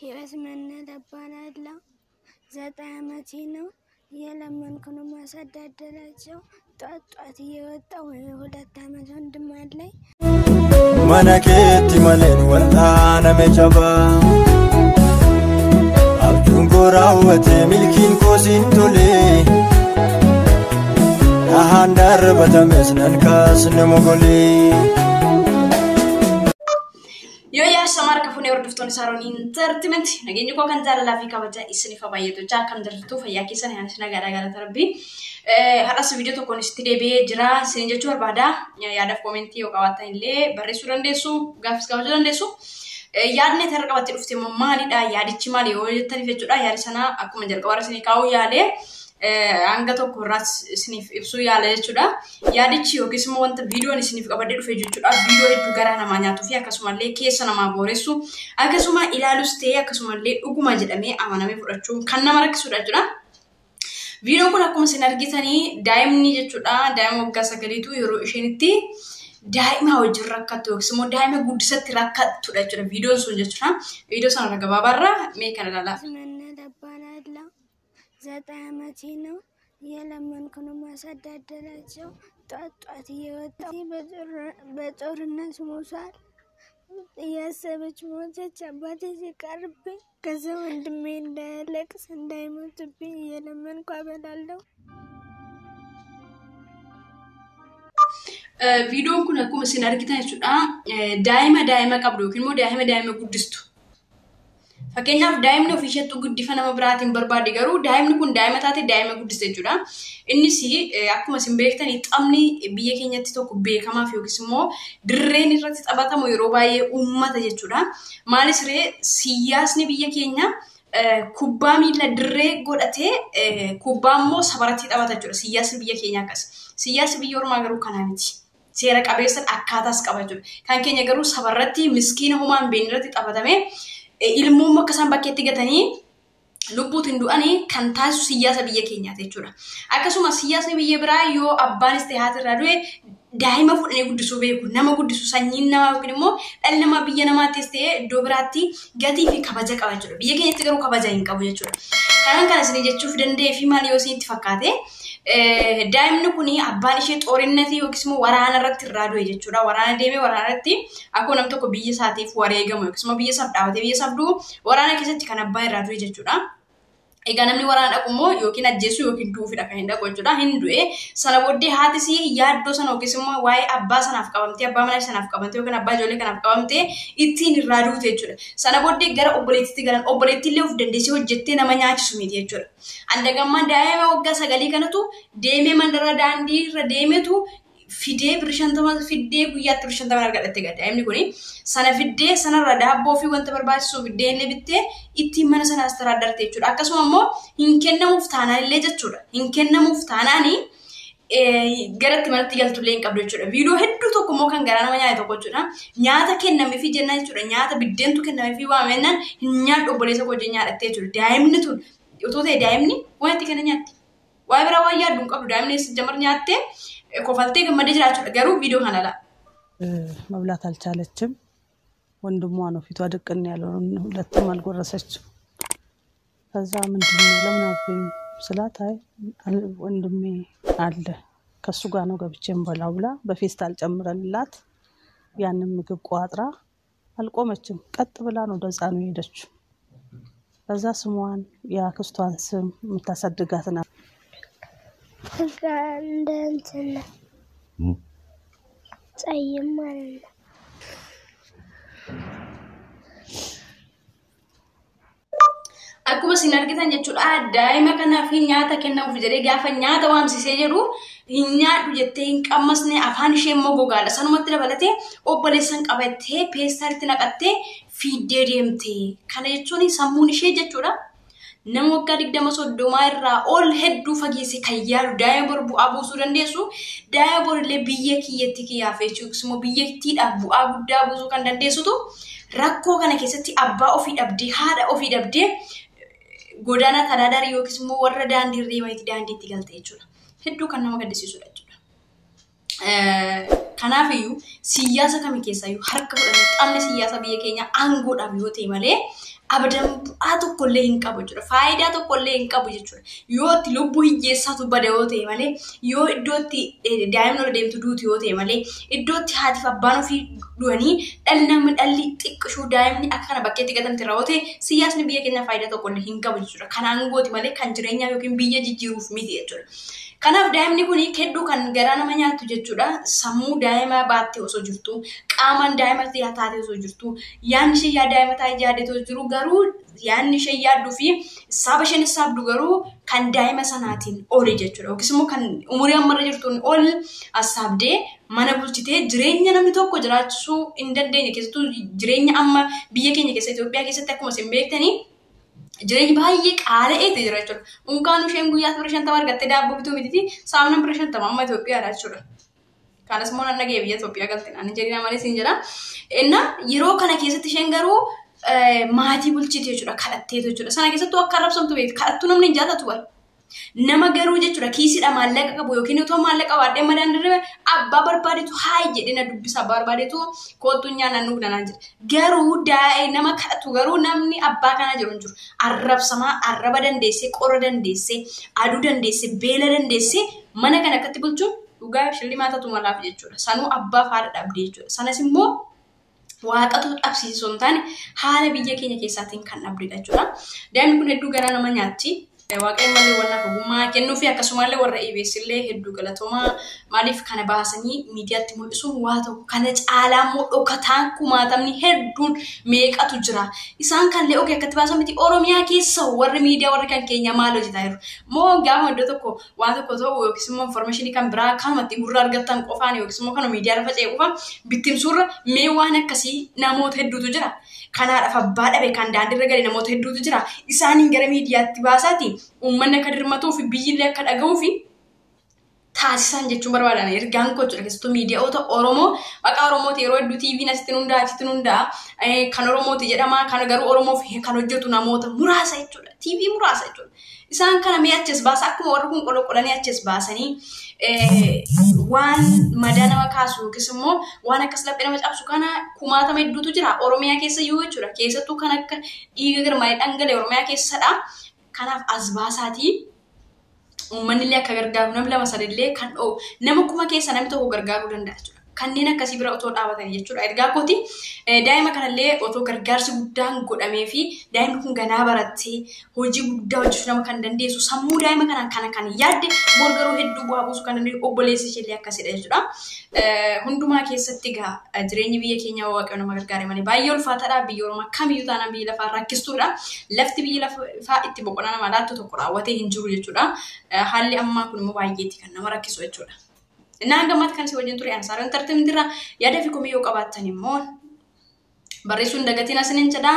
ህይወት መነት እባላለሁ። 9 ዓመቴ ነው። እየለመንኩ ነው ማሳዳደራቸው። ጧት ጧት እየወጣሁ 2 ዓመት ወንድም አለኝ። Mana keetti maleen wal'aaname cabaa. Abjuun koo raawwate milkiin koo siin tolee. Dhahaan darbatames nan kaasne mogolee. Yoo yaasama harka fuunee hordoftoonni Saaroon Entertainment nageenyi koo kan jaalalaa fi kabaja isiniif baay'atu jechaa akkam jirtu fayyaa keessan yaanis nagaadhaa galata rabbii. Har'as viidiyoo tokkoon isitti deebi'ee jira isin jechuu barbaada. Yaadaaf koomentii yoo qabaattan illee barreessuu dandeessu, gaafis gaafachuu dandeessu. Yaadni ati har'a qabattee dhufte immoo maalidha? Yaadichi maali yoo jettaniif jechuudha. Yaadi sana akkuma jalqabaarra isinii kaa'uu yaalee hanga tokko irraas isiniif ibsuu yaala jechuudha. Yaadichi yookiis immoo wanta viidiyoon isiniif qabadhee dhufe jechuudha. Viidiyoo hedduu garaa namaa nyaatuu fi akkasumallee keessa namaa booressu akkasuma ilaalus ta'ee akkasumallee dhuguma jedhamee amanamee fudhachuun kan nama rakkisudha jechuudha. Viidiyoon kun akkuma isin argitanii daa'imni jechuudha. Daa'ima waggaa 9tu yeroo isheen itti daa'ima wajjin rakkattu yookiis immoo daa'ima guddisatti rakkattudha jechuudha. Viidiyoon sun jechuudha. Viidiyoo sanarra gabaabaarra mee kana ilaalaa. መነት እባላለሁ። 9 ዓመቴ ነው። እየለመንኩ ነው ማሳዳደራቸው። ጧት ጧት እየወጣሁ በጦርነት ሞቷል። እያሰበች ሞተች። አባቴ ሲቀርብኝ ከዛ ወንድሜ እንዳያለቅስ እንዳይሞትብኝ እየለመንኩ አበላለሁ። Viidiyoon kun akkuma isin argitan jechuudha. Daa'ima daa'ima qabdu yookiin immoo daa'ima daa'ima guddistu. Fakkeenyaaf daa'imni ofii isheettu guddifa nama biraatiin barbaade garuu daa'imni kun daa'ima taate daa'ima guddiste jechuudha. Innis akkuma isin beektanii taphni biyya keenyatti tokko beekamaaf yookiis immoo dirreen irratti taphatamu yeroo baay'ee uummata jechuudha. Maalis ree siyaasni biyya keenya kubbaa miila dirree godhatee kubbaa immoo sabaratti taphata jechuudha. Siyaasni biyya keenya akkas. Siyaasni biyya ormaa garuu kanaa miti. Seera qabeessa akkaataas qaba jechuudha. Kan keenya garuu sabarratti miskiina homaa hin beekne irratti taphatamee ilmoon akka isaan bakkeetti gatanii lubbuutiin du'anii kan taasisu siyaasa biyya keenyaati jechuudha. Akkasuma siyaasni biyya biraa yoo abbaanis ta'e haati irraa du'e daa'ima fuudhanii guddisuu beeku. Nama guddisu sanyiin namaa yookiin immoo dhalli namaa biyya namaattis ta'e iddoo biraatti gatii fi kabaja qaba jechuudha. Biyya keenyatti garuu kabaja hin qabu jechuudha. Kanaan kan isin jechuuf danda'ee fi maal yoo isinitti fakkaate daa'imni kun abbaan ishee xoorinnatii yookiis immoo waraana irratti irraa du'e jechuudha. Waraana deemee waraana irratti akkuma namni tokko biyya isaatiif wareegamu yookiis immoo biyya isaaf dhaabatee biyya isaaf du'u waraana keessatti kan abbaa irraa du'e jechuudha. Egaa namni waraana dhaqu immoo yookiin ajjeesuu yookiin du'uufidha kan hin dhaqu jechuudha. Hin du'e sana booddee haatis yaaddoo sana yookiis immoo waa'ee abbaa sanaaf qabamtee abbaa manaa sanaaf qabamtee yookiin abbaa ijoollee kanaaf qabamtee ittiin irraa duute jechuudha. Sana booddee gara obboleettiitti galan obboleettiillee of dandeessee hojjettee nama nyaachisu miti jechuudha. Andagammaa daa'ima waggaa 9 kanatu deemee mandara daandii irra deemetu fidee birrii 50 fiddee guyyaatti birrii 50 argadhatte gad daa'imni kuni sana fiddee sanarra daabboo fi wanta barbaachisu fiddee illee bittee ittiin mana sana astaraadarte jechuudha. Akkasuma immoo hin kennamuuf taanaan illee jechuudha. Hin kennamuuf taanaanii garatti manatti galtullee hin qabdu jechuudha. Viidiyoo hedduu tokko immoo kan garaa nama nyaate tokko jechuudha. Nyaata kennameefii jennaan jechuudha. Nyaata biddeentu kennameefii waamennaan hin nyaadhu obboleessa koo wajjin nyaadhattee jechuudha. Daa'imni tun otoo ta'e daa'imni waan itti kenna nyaatti. Waa biraa waan yaaddu hin qabdu daa'imni jamar nyaattee kofaltee gammadee jiraachuudha. Garuu viidiyoo kana laa. መብላት አልቻለችም። ወንድሟ ነው ፊቷ ድቅን ያለው፣ ሁለቱም አልጎረሰችም። ከዛ ምንድን ነው ለምን አትበይም ስላት አይ ወንድሜ አለ ከሱ ጋር ነው ገብቼ የምበላው ብላ በፌስታል ጨምረንላት ያንን ምግብ ቋጥራ አልቆመችም። ቀጥ ብላ ነው ወደ ህፃኑ የሄደችው። ከዛ ስሟን የአክስቷን ስም የምታሳድጋትን በቃ እንደ እንትን ነው ጸይም ማለት ነው። Akkuma isin argitan jechuudha daa'ima kanaaf nyaata kennamuuf jedhee gaafa nyaata waamsisee jedhu hin nyaadhu jettee hin qammasne afaan ishee immoo gogaadha. Sanumatti dabalatee obboleessan qabattee peestaalitti naqattee fiiddee deemte. Kana jechuun sammuun ishee jechuudha. Nama waggaa 20 30 irraa ol hedduu fageesse kan yaadu daa'ima bor bu'aa buusuu dandeessu daa'ima bor illee biyya kiyyatti kiyyaaf jechuudha immoo biyyattiidhaaf bu'aa guddaa buusuu kan dandeessutu rakkoo kana keessatti abbaa ofii dhabdee haadha ofii dhabdee godaana tadaadarii yookiis immoo warra daandii irra deemanitti daandiitti galte jechuudha. Hedduu kan nama gaddisiisudha jechuudha. Kanaafiyyuu siyaasa kami keessaayyuu harka fudhannee xabni siyaasa biyya keenyaa aangoodhaaf yoo ta'e malee Abadan bu'aa tokkollee hin qabu jechuudha. Faayidaa tokkollee hin qabu jechuudha. Yoo itti lubbuu hiyyeessaatu bada yoo ta'e malee, yoo iddoo itti daa'imni ol deemtu duutu yoo ta'e malee, iddoo itti haatiif abbaan ofii du'anii dhalli namni dhalli xiqqishuu daa'imni akka kana bakkeetti gatamte irraa yoo ta'e, siyaasni biyya keenyaa faayidaa tokkollee hin qabu jechuudha. Kan aangooti malee kan jireenyaa yookiin biyya jijjiiruuf miti jechuudha. Kanaaf daa'imni kun hedduu kan garaa nama nyaattu jechuudha. Sammuu daa'ima baattee osoo jirtu, qaamaan daa'ima taatee osoo jirtu, yaadni ishee yaa daa'ima taatee yaadee osoo jiru garuu yaadni ishee yaadduu fi saba isheen saabdu garuu kan daa'ima sanaatiin oli jechuudha. Yookiis immoo kan umurii ammarra jirtuun ol assaabdee mana bulchitee jireenya namni tokko jiraachisuu hin dandeenye keessattuu jireenya amma biyya keenya keessa Itoophiyaa keessatti akkuma isin beektanii jireenyi baay'ee qaala'eetu jira jechuudha. Unkaan isheen guyyaa 50 argattee daabboo bituu miti saamna 50 amma Itoophiyaadha jechuudha. Kanas immoo nan dhaga'e biyya Itoophiyaa galte naan jedhina malee siin jedha. Inna yeroo kana keessatti isheen garuu maatii bulchite jechuudha kadhatteetu jechuudha. Sana keessattuu akka arrabsamtu beektu kadhattuu namni hin jaallatu bara. Nama garuu jechuudha kiisiidha maallaqa qabu yookiin otoo maallaqa baadhee madaan dirribe abbaa barbaadetu haay jedhee na dubbisa abbaa barbaadetu koottuu nyaanna nuuf danaan jedha. Garuu daa'e nama kadhatu garuu namni abbaa kanaa jiru hin jiru. Arrabsamaa arraba dandeessee qorra dandeessee aduu dandeessee beela dandeessee mana kana akkatti bulchuun dhugaa shillimaa tatu malaaf jechuudha. Sanuu abbaa faadha dhabdee jechuudha. Sanas immoo waaqatu dhabsiisuu hin taane haala biyya keenya keessaatiin kan dhabdedha jechuudha. Daa'imni kun hedduu garaa nama nyaatti. Waaqayyo malee wannaaf ogummaa kennuu fi akkasumallee warra EBS illee hedduu galatoomaa maaliif kana baasanii miidiyaatti mul'isuun waa tokko kana caalaa immoo dhokataan kumaatamni hedduun meeqatu jira. Isaan kanillee okee akkatti baasan miti Oromiyaa keessa warri miidiyaa warri kan keenya maal hojjetaa jiru. Moo gaafa iddoo tokko waan tokko ta'u yookiis immoo informationii kan biraa kanumatti gurra argattan qofaan yookiis immoo kanuma miidiyaa irra faca'e qofa bittimsuurra mee waan akkasii namoota hedduutu jira. Kanaadhaaf abbaa dhabe kan daandiirra gale namoota hedduutu jira. Isaaniin gara miidiyaatti baasaati uummanni akka dirmatuu fi biyyillee akka dhaga'uu fi taasisan jechuun barbaadan ergaan koo jechuudha. Keessattuu miidiyaa'ota Oromoo maqaa Oromooti yeroo hedduu TV'n asitti hundaa achitti hundaa kan Oromooti jedhama kan garuu Oromoof kan hojjetu namoota muraasa jechuudha. TV muraasa jechuudha. Isaan kana mee achis baasa akkuma warri kun qoloqolanii achis baasanii waan madaa nama kaasu yookiis immoo waan akkas laphee nama cabsu kana kumaatama hedduutu jira Oromiyaa keessa iyyuu jechuudha. Keessattuu kan akka dhiiga garmalee dhangala'e Oromiyaa keessadha. Kanaaf as baasaatii uummanni illee akka gargaaru namni lama sadillee kan dho'u nama kuma keessa namni tokko gargaaruu danda'a jechuudha. Kanneen akkasii bira otoo dhaabatanii jechuudha. Ergaa kooti daa'ima kanallee otoo gargaarsi guddaan godhamee fi daa'imni kun ganaa barattee hojii guddaa hojjechuu nama kan dandeessu sammuu daa'ima kanaan kana kan yaadde bor garuu hedduu bu'aa buusuu kan dandeessu obboleessi isheellee akkasidha jechuudha. Hundumaa keessatti egaa jireenyi biyya keenyaa waaqayyo nama gargaare malee baay'ee ulfaataadha. Biyya Oromaa kamiyyuu taanaan biyya lafaa rakkistuudha. Lafti biyya lafaa itti boqonnaa nama laattu tokko raawwatee hin jiru jechuudha. Haalli ammaa kun immoo baay'eetti kan nama rakkisu jechuudha. Innaan gammaatti kan isin wajjin ture Ansaaroo Entertainment irraa yaada fi komii yoo qabaattan immoo barreessuu hin dagatiin isiniin jedha.